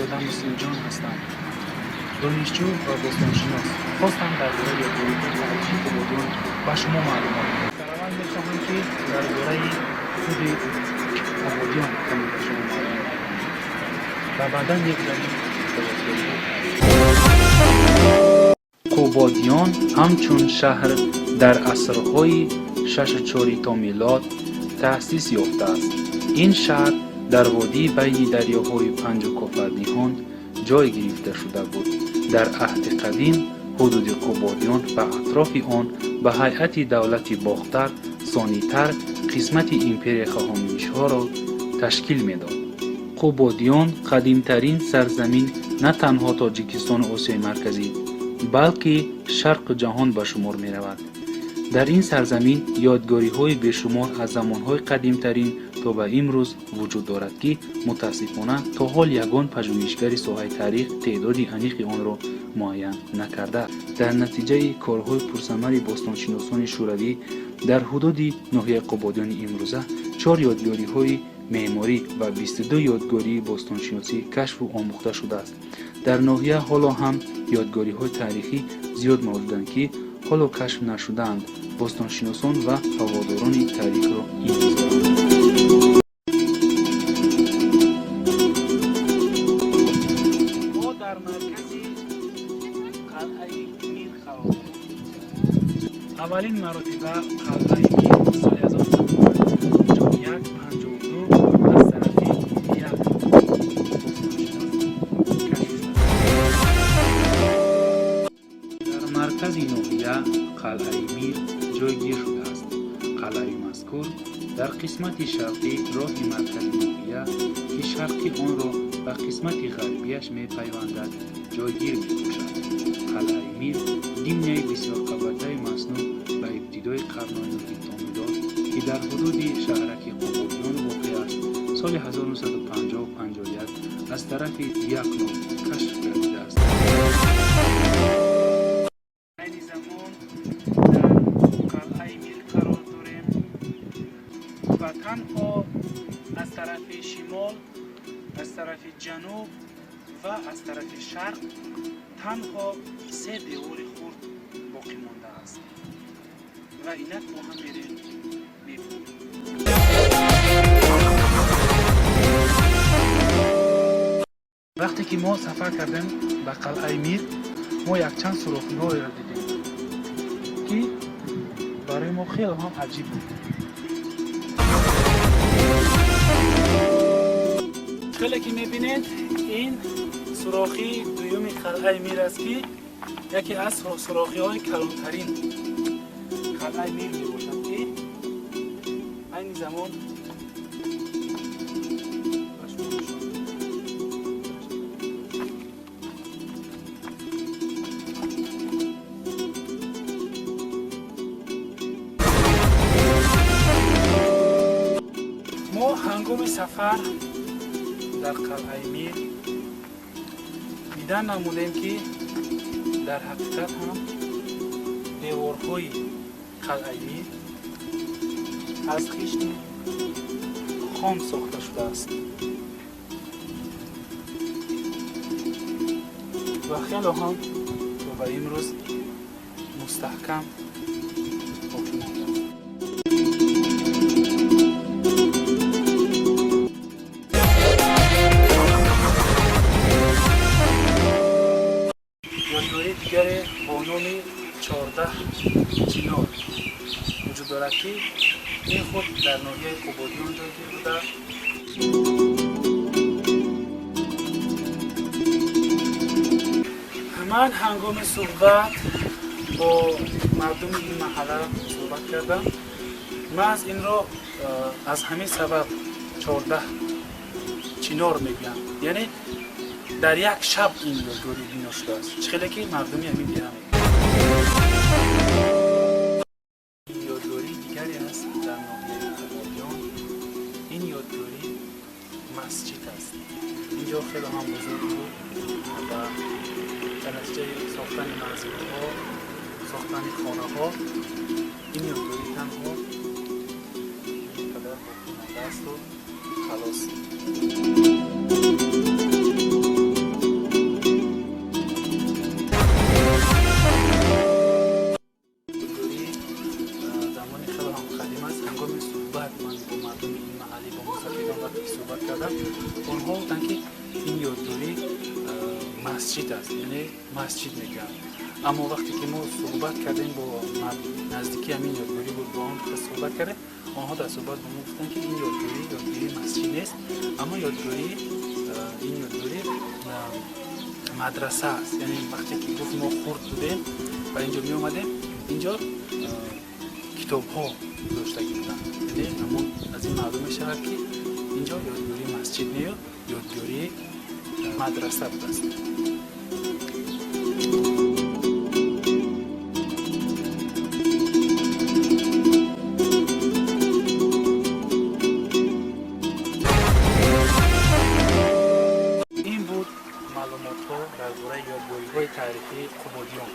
Мирзода Муслимҷон ҳастам, донишҷӯ ва бостоншинос. Хостам дар бораи ёдгориҳои таърихии Қубодиён ба шумо маълумот диҳам. Дар аввал мехоҳам, ки дар бораи худи Қубодиён каме ба шумо маълумот диҳам ва баъдан мегузарем ба ёдгориҳои таърихӣ. Қубодиён ҳамчун шаҳр дар асрҳои 6-4 то милод таъсис ёфтааст. Ин шаҳр дар водии байни дарёҳои Панҷу Кофарниҳон ҷой гирифта шуда буд. Дар аҳди қадим ҳудуди Қубодиён ва атрофи он ба ҳайати давлати Бохтар, сонитар қисмати империяи Ҳахоманишиҳоро ташкил медод. Қубодиён қадимтарин сарзамин на танҳо Тоҷикистону Осиёи Марказӣ, балки Шарқу ҷаҳон ба шумор меравад. Дар ин сарзамин ёдгориҳои бешумор аз замонҳои қадимтарин то ба имрӯз вуҷуд дорад, ки мутаассифона то ҳол ягон пажӯҳишгари соҳаи таърих теъдоди аниқи онро муайян накардааст. Дар натиҷаи корҳои пурсамари бостоншиносони шӯравӣ дар ҳудуди ноҳияи Қубодиёни имрӯза чор ёдгориҳои меъморӣ ва 22 ёдгории бостоншиносӣ кашфу омӯхта шудааст. Дар ноҳия ҳоло ҳам ёдгориҳои таърихӣ зиёд мавҷуданд, ки ҳоло кашф нашудаанд. Бостоншиносон ва ҳаводорони таърихро интизоранд. Мо дар маркази қалъаи Мир қарор дорем. Аввалин маротиба қалъаи Мир соли 1951-52 аз тарафи як бостоншинос кашф шудааст. Дар маркази ноҳия қалъаи Мир ҷойгир шудааст. Қалъаи мазкур дар қисмати шарқии роҳи маркази ноҳия, ки шарқи онро ба қисмати ғарбияш мепайвандад, ҷойгир мебошад. Қалъаи Мир бинияи бисёрқабатаи маснуъ ба ибтидои қарнҳои нӯҳи то милод, ки дар ҳудуди шаҳраки Қубодиён воқеъ аст, соли 1950-51 аз тарафи Дьяконов кашф гардидааст. Айни замон дар қалъаи Мир қарор дорем ва танҳо аз тарафи шимол, аз тарафи ҷануб ва аз тарафи шарқ танҳо се девори хурд боқӣ мондааст ва инак бо ҳам мерем, мебинем. Вақте ки мо сафар кардем ба қалъаи Мир, мо якчанд сурохиҳоеро дидем, ки барои мо хеле ҳам аҷиб буд. Хеле ки мебинед, ин сурохии дуюми қалъаи Мир аст, ки яке аз сурохиҳои калонтарин қалъаи Мир мебошад, ки айни замон ба шумо нишон. Мо ҳангоми сафар дар қалъаи Мир дидан намудем, ки дар ҳақиқат ҳам деворҳои қалъаи Мир аз хишти хом сохта шудааст ва хело ҳам то ба имрӯз мустаҳкам боқӣ мондааст. Ёдгории дигаре бо номи 14 чинор вуҷуд дорад, ки ин худ дар ноҳияи Қубодиён ҷойгир буда. Ман ҳангоми суҳбат бо мардуми ин маҳалла суҳбат кардам. Маҳз инро аз ҳамин сабаб 14 чинор мегӯянд, яъне дар як шаб ин ёдгорӣ бино шудааст, чӣ хеле ки мардуми ҳамин деҳа мегӯянд. Ин ёдгории дигаре аст дар ноҳияи Қубодиён. Ин ёдгорӣ масҷид аст. Инҷо хеле ҳам бузург буд ва дар натиҷаи сохтани манзилҳо, сохтани хонаҳо ин ёдгорӣ танҳо ин қадар боқӣ мондаасту халос. Суҳбат ман бо мардуми ин маҳаллӣ, бо мусафидон вақте ки суҳбат кардам, онҳо гуфтанд, ки ин ёдгорӣ масҷид аст, яъне масҷид мегӯянд. Аммо вақте ки мо суҳбат кардем бо наздикии ҳамин ёдгорӣ буд, бо он суҳбат кардем, онҳо дар суҳбат бо мо гуфтанд, ки ин ёдгорӣ ёдгории масҷид нест, аммо ёдгории ин ёдгорӣ мадраса аст. Яъне вақте ки гуфт, мо хурд будем ва инҷо меомадем, инҷо китобҳо гузоштагӣ буданд. Яъне ҳамон аз ин маълум мешавад, ки инҷо ёдгории масҷид нею ёдгории мадраса будааст. Ин буд маълумотҳо дар бораи ёдгориҳои таърихии Қубодиён.